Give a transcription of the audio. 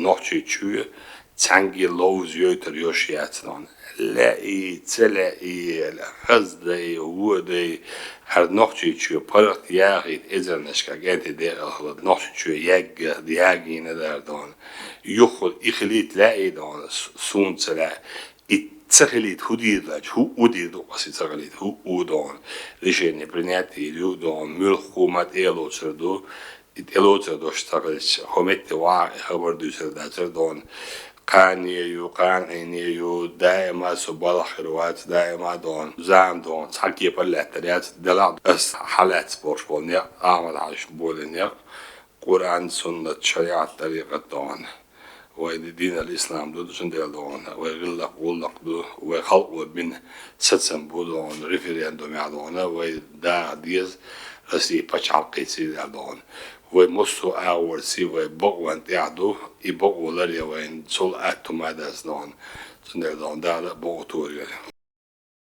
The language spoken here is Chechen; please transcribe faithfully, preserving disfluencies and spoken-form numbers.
Нохчийчоь цхьаьнгге ловза йойтар йош яц дона. Лаьий, ца лаьий, хаздай, водай, хӀара Нохчийчоь паргӀата яхийта эзарнашка кӀентий декъала хилар, Нохчийчоь ягга, ягийна дар дона. Юххе и хилийта лаьий дона, с-, суна ца лаьа. И ца хилийта хӀу дийр даьлча, хӀу у дийр ду, къаси ца хилийта, хӀу у дона. Решение принять йир ю дона, муьлхха ма тӀелоцар ду, и тӀелоцар дош ца хилча, хӀо метте ваха и хабар дуьйцар дацар дона. Кхане ю, кхана Ӏийне ю, даима со балха хир вац, даима дона. Зама дона, цхьа кепара лаьттар яц, делахь ас хьалаьцна болуш болу некъ, Ахьмад-Хьаьжас болу некъ, Къуръан, суннат, шариӀат, тӀарикъат дона. Вай ди-, динал ислам ду, цундела дона. Вай гӀиллакх, гӀуллакх ду, вай халкъо бина сацам бу дона, референдумехь дона. Вай даха деза Россия пачхьалкхе цӀийла дона. Вай массо а агӀорций, вай бакъонан тӀехь ду, и бакъо ларъян вайна цул атта хӀума дац дона. Цундела дона, Дала а бакъо тойойла.